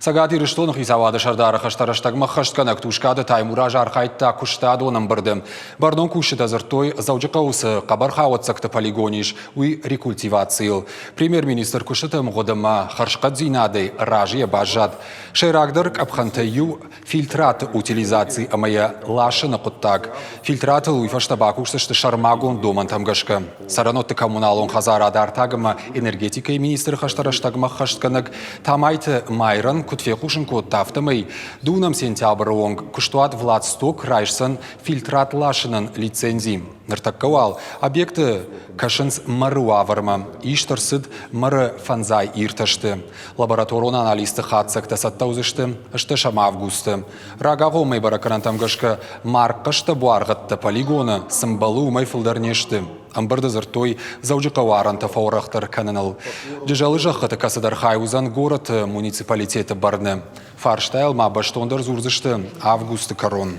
Цӕгат Ирыстоны хицауады сӕрдары хӕстӕ рӕстӕгмӕ ӕххӕстгӕнӕг Тускъаты Таймураз архайдта куыстадон ӕмбырды. Бӕрнон кусджытӕ дзырдтой, Дзӕуджыхъӕуы цы хъӕбӕрхауӕццӕгты полигон ис, уый рекультивацийыл. Премьер-министр куыстыты ӕмгъуыд ӕмӕ хӕрзхъӕддзинадӕй разыйӕ баззад. Сӕйрагдӕр къӕпхӕнтӕй иу фильтраты утилизаци ӕмӕ йӕ ласыны хъуыддаг. Фильтратыл уый фӕстӕ бакусдзысты сӕрмагонд домӕнтӕм гӕсгӕ. Цӕрӕнуӕтты коммуналон хӕдзарад артаг ӕмӕ энергетикӕйы министры хӕстӕ рӕстӕгмӕ ӕххӕстгӕнӕг Тамайты Майран куыд фехъусын кодта, афтӕмӕй дыууынӕм сентябры онг куыстуат Владсток райсдзӕн фильтрат ласынӕн лицензи. Ныртӕккӕ уал объекты кӕсынц мэры уавӕрмӕ. Ист ӕрцыд мэры фӕндзай иртӕсты. Лабораторон анализты хатдзӕгтӕ цӕттӕ уыдзысты 8 августы. Рагагъоммӕ бӕрӕггӕнӕнтӕм гӕсгӕ маргхъӕстӕ буаргъӕдтӕ полигоны цы мбӕлы, уымӕй фылдӕр не сты. Ӕмбырды дзырдтой Дзӕуджыхъӕуы арӕнтӕ фӕуӕрӕхдӕр кӕныныл. Джызӕлы зӕххыты кӕцыдӕр хай уыдзӕн горӕты муниципалитеты бӕрны. Фарстайыл ма бӕстондӕр дзурдзысты августы кӕрон.